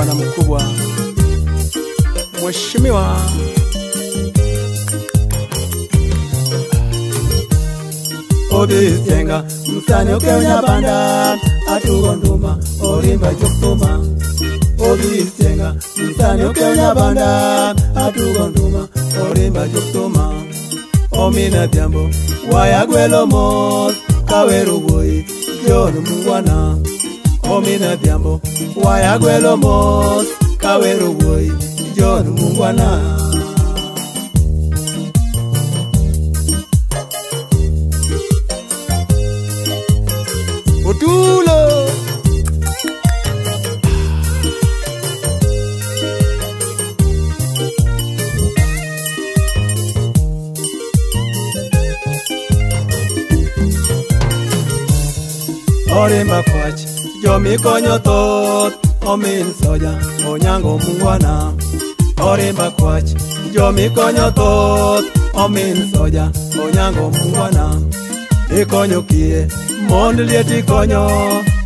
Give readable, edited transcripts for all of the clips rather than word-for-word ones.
Bwana mkubwa Mheshimiwa Obisenga msani okenya banda atugo nduma olimba chokuma Obisenga msani okenya banda atugo nduma olimba chokuma Omina jambo wayagwelo mos kaweru boy John mungwana Omina jambo wayagwelo mos kaweru boy John mungwana Otulo Orimba kwach jomi konyo thoth omin soja onyango mungwana Orimba kwach jomi konyo thoth omin soja onyango mungwana Ikonyo kie mond liet ikonyo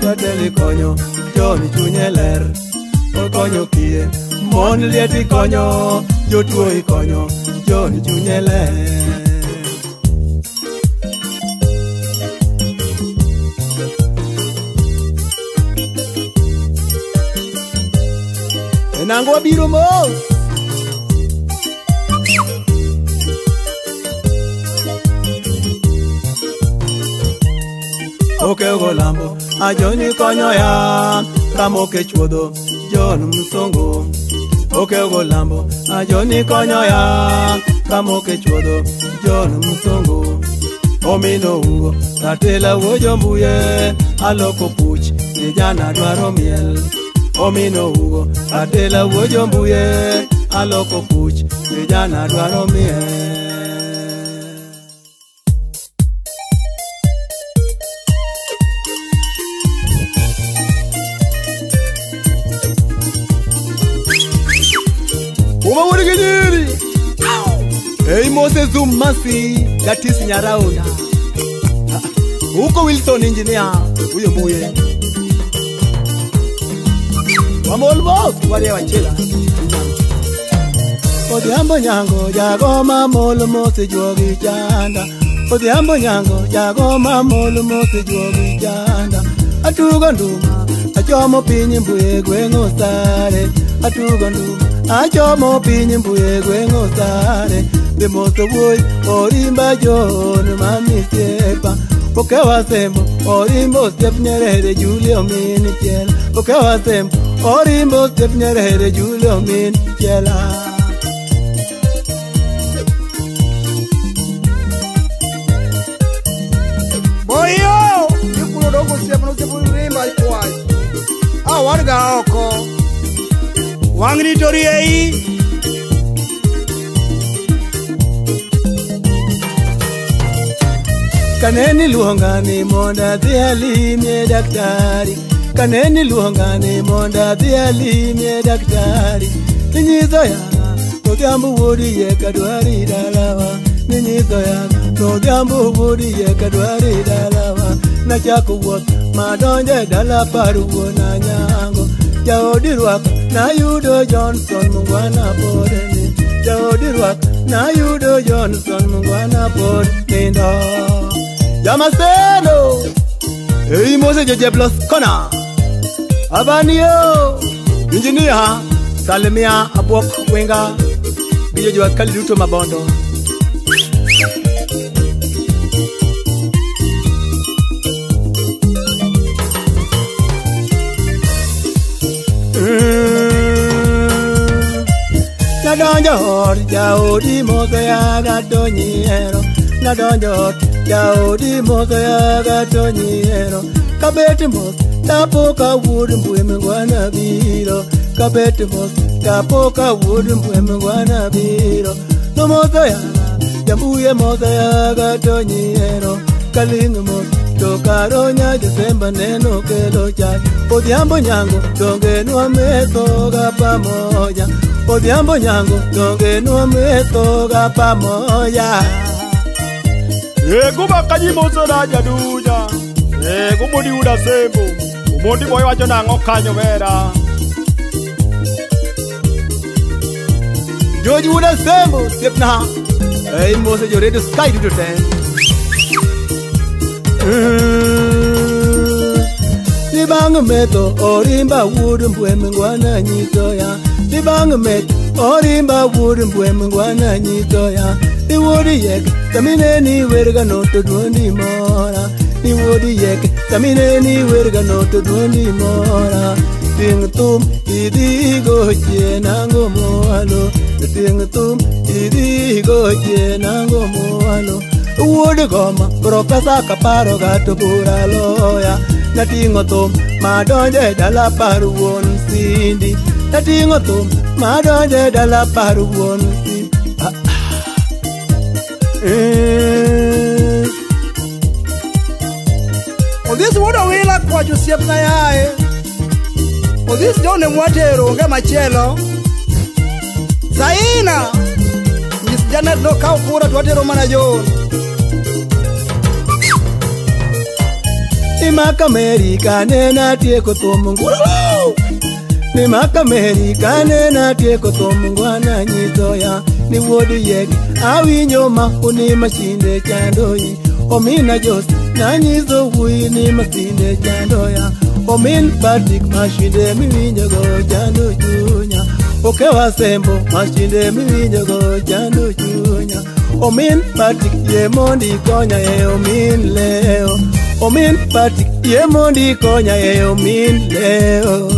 jatelo ikonyo John chunye ler Okonyo kie mond liet ikonyo jotuo ikonyo John chunye ler Enango abiro mos Oke golambo ajoni konyo ya kamoke chuodho John Msongo Oke golambo ajoni konyo ya kamoke chuodho John Msongo Omino ugo ratela wuojo mbuye aloko puch vijana dwaro miel Omino ugo ratela wuojo mbuye aloko puch vijana dwaro miel Hey Moses Umasi, that is Nyarauna. Huko Wilson engineer, huyo mbuye. Wamolmos wale wachela. Odhiambo nyango jagoma molmos juogi chanda. Odhiambo nyango jagoma molmos juogi chanda. Atugo nduma, achomo piny mbuye gweng'o sare. Atugo nduma, achomo piny mbuye gweng'o sare. Moto boy orimba John mami siepa Okewa sembo orimbo step Nyerere Julio min chiel Okewa sembo orimbo step Nyerere Julio min chiela Boyo yukulo dogo siepa no siepa rimba ikwai Awarga oko Wangni toriei Kaneni luongani monda dhi alimie daktari Kaneni luongani monda dhi alimie daktari Ninyiso yaga Odhiambo wuodi ye kadwari dalawa Ninyiso yaga Odhiambo wuodi ye kadwari dalawa Nachako wuoth madonje dala par wuon Anyango Jaodi rwak nayudo Johnson mungwana pod ni Jaodi rwak nayudo Johnson mungwana pod nindo Yamaseno Ei Mose Jeje Plus Kona Abanio Engineer Salimia Abuok Wenga Bijo jua kali duto mabondo Nadonjo hor jaodi mose yaga to nyiero Nadonjo hor jaodi mose yaga to nyiero Kabet mos tapoka wuod mbwe mngwana biro Kabet mos tapoka wuod mbwe mngwana biro No mose yaga jambuye mose yaga to nyiero Kaling mos to karonya Desemba neno kelo chai Odhiambo nyango donge nwamethoga pamoja Odhiambo nyango donge nwamethoga pamoja Guba kajimoso na jaduja Gumodi uda sembo Umondi boy wacho nang'o kanyo vera. George Wuda Sembo Siepna Ei Mose jo Radio Sky duto te. Libang meto orimba wuod mbwe mngwana nyito ya. Libang meto orimba wuod mbwe mngwana nyito ya. Iwuodi yek tamine ni werga no to duondi mora. Iwuodi yek tamine ni werga no to duondi mora. Ting tum idhi go chien ango moalo. Ting tum idhi go chien ango moalo. Wuod goma profesa kaparo gato bura loya. Nating'o thum madonje dala par wuon Sindi. Nating'o thum madonje dala par wuon Sindi. Odhis wuod Owila kwacho osiepna yaye. Odhis John emwatero onge machielo. Zaina nyis Janet nokaw kura to watero mana John. Nimaka Amerika nena tieko thum ngwana. Nimaka Amerika nena tieko thum ngwana nyiso ya. Ni wuod yek awinjo ma uni masinde chandoyi. Omina Jos nanyiso wuoyi ni masinde chandoya. Omin Patrick mashinde miwinjo go chando chunya. Okewa Sembo mashinde miwinjo go chando chunya. Omin Patrick yie mondi konya e omin leo. Omin Patrick yie mondi konya e omin leo.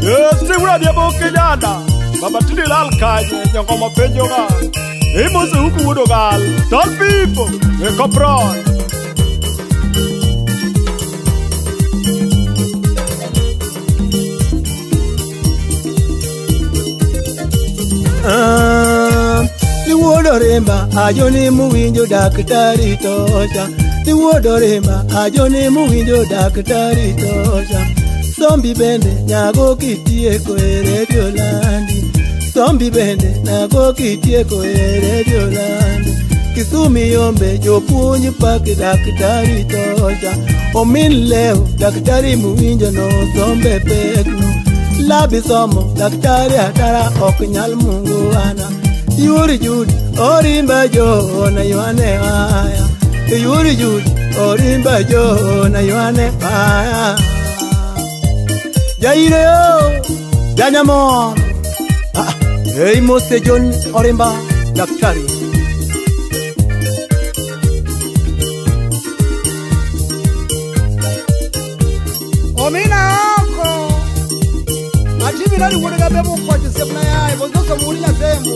Yes, Diabo kijana. Baba tindi lal kanye nyongoma penjo ga. Imose huku wudo gal. Tall people, e kopron. Ni wuod Orimba ajo ni muwinjo daktari tosha. Ni wuod Orimba ajo ni muwinjo daktari tosha. Sombi bende nyago kitieko e Radio Landi. Sombi bende nyago kitieko e Radio Landi. Kisumi yombe jopuonj pak daktari tosha. Omin leo daktari muwinjo no sombe pekno. Labi somo daktari atara ok nyal mungu ana. Yuri Jude Orimba jo na ywane aya. Yuri Jude Orimba jo na ywane aya. Jaire yo Janyamon. Hey Mose John Orimba daktari. Omina oko Atibi nani wuod Gabebo kwacho osiepna yaye bozoso wuod Nyasembo.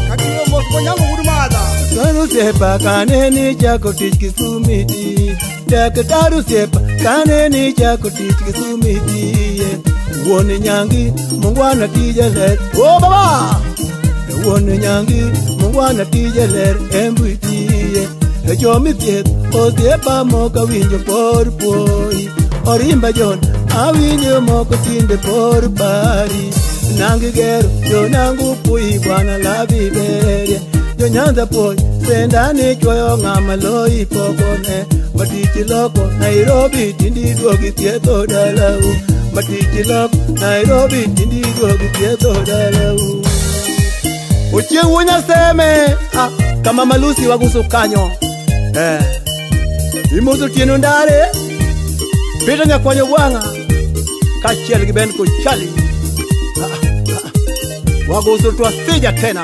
Katiyo mos konyango wuod Madha. Daktari osiepa kane chako tich Kisumi ti. Daktari osiepa kane chako tich Kisumi ti. Wuon nyangi mungwana tije ler. O baba! Wuon nyangi mungwana tije ler embui tiye. Jomi thieth osiepa moko awinjo por puoyi. Orimba John awinjo moko tinde por pari. Nangi gero jonangu pui bwana labi berie. Jo Nyanza puoy sendani chwoyo ng'ama loyi pokone. Matich loko Nairobi tindi duogi thietho dalau. Matich loko Nairobi tindi duogi thietho dalau. Ochieng' wuo Nyaseme kama malusi waguso kanyo. Imoso tieno ndare Peter Nyakwanyo Bwang'a kaachiel gi Ben Kochali. Waguso twasija tena.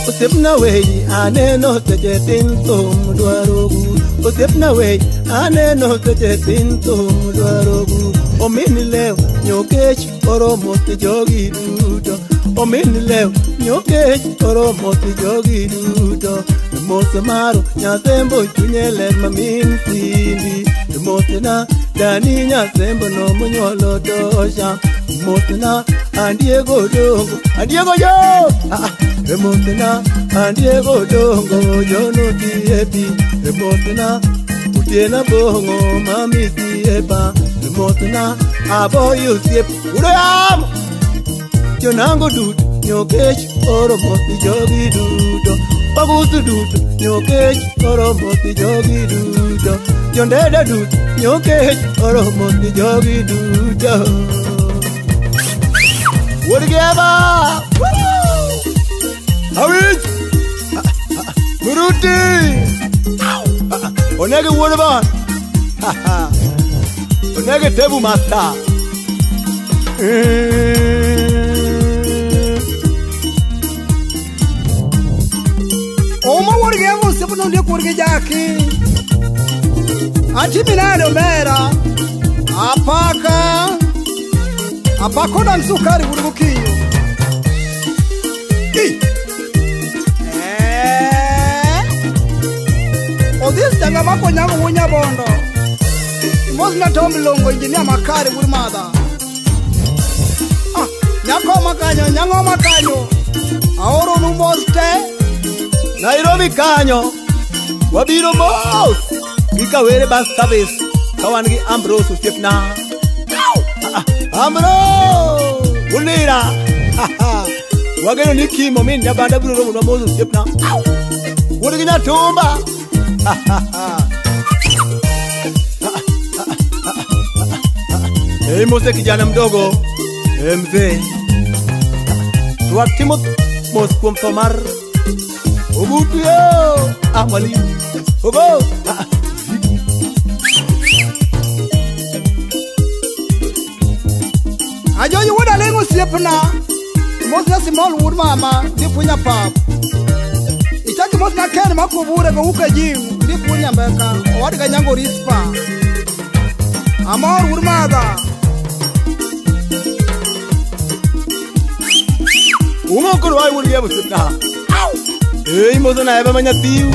Osiepna wey aneno seche tin thum dwaro gu. Osiepna wey aneno seche tin thum dwaro gu. Omin leo nyokech oromo ti jogi duto. Omin leo nyokech oromo ti jogi duto. Mos maro Nyasembo chunye ler mamin Sindi. Mosna Dani Nyasembo no monyuolo tosha. Mosna Andiego dongo Andiego yo. Mosna Andiego dongo jono tiepi. Mosna Utiena bongo mami siepa. Mosna aboy osiep udo yamo. Jonango duto nyokech oromo ti jogi duto. Pagusu duto nyokech oromo ti jogi duto. Jondede dut nyokech oromo ni jogi duto. Wuod Geba! Awinj! Muruti! Onege wuod bon! Onege tebu master! Ouma wuod Geba osiepna ondiek wuod gi Jaki. Atimi nade omera? Apaka. Apaka odang' sukari wuod gokinyo. Odhis janga mako nyango wuo Nyabondo. Imosna Tom Longo injinia makare wuod madha. Nyako makanyo, nyango makanyo. Aoronu mos te. Nairobi kanyo wabiro mos gi Kawere Bus Service ka wan gi Ambrose osiepna. Ambrose Unira. Wageno ni Kimo min Nyabanda biro romonwa mos osiepna. Wuod gi Nyatumba. Ei mose kijana mdogo, mzee. Twak timo mos kuom tho mar Ogutu yo, mwalimu. Ogo. Ajoyi wuod Aleng' osiepna. Imosna Simol wuod mama, dhi puonja pap. Ichak imosna Ken makobure go wuok e gym, dhi puonja mbeka, owadgi Nyango Rispa. Amor wuod madha. Umo koro wai wuod Geba osiepna. Ei mosna Eva ma nyathiu.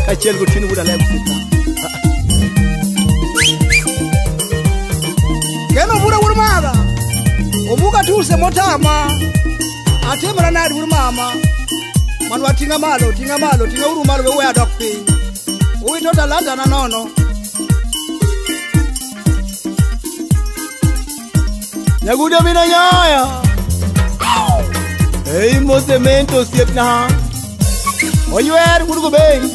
Kaachiel gotieno wuod Aleng' osiepna. Keno bura wuod madha. Obuga tuse motama. Atimra nade wuod mama. Manwa ting'a malo, ting'a malo, ting'a uru malo we adok piny. Uwito talanta na nono. Nyagudo mina nyaya. Ei mose mento osiepna. Oywer wuod Gobeng.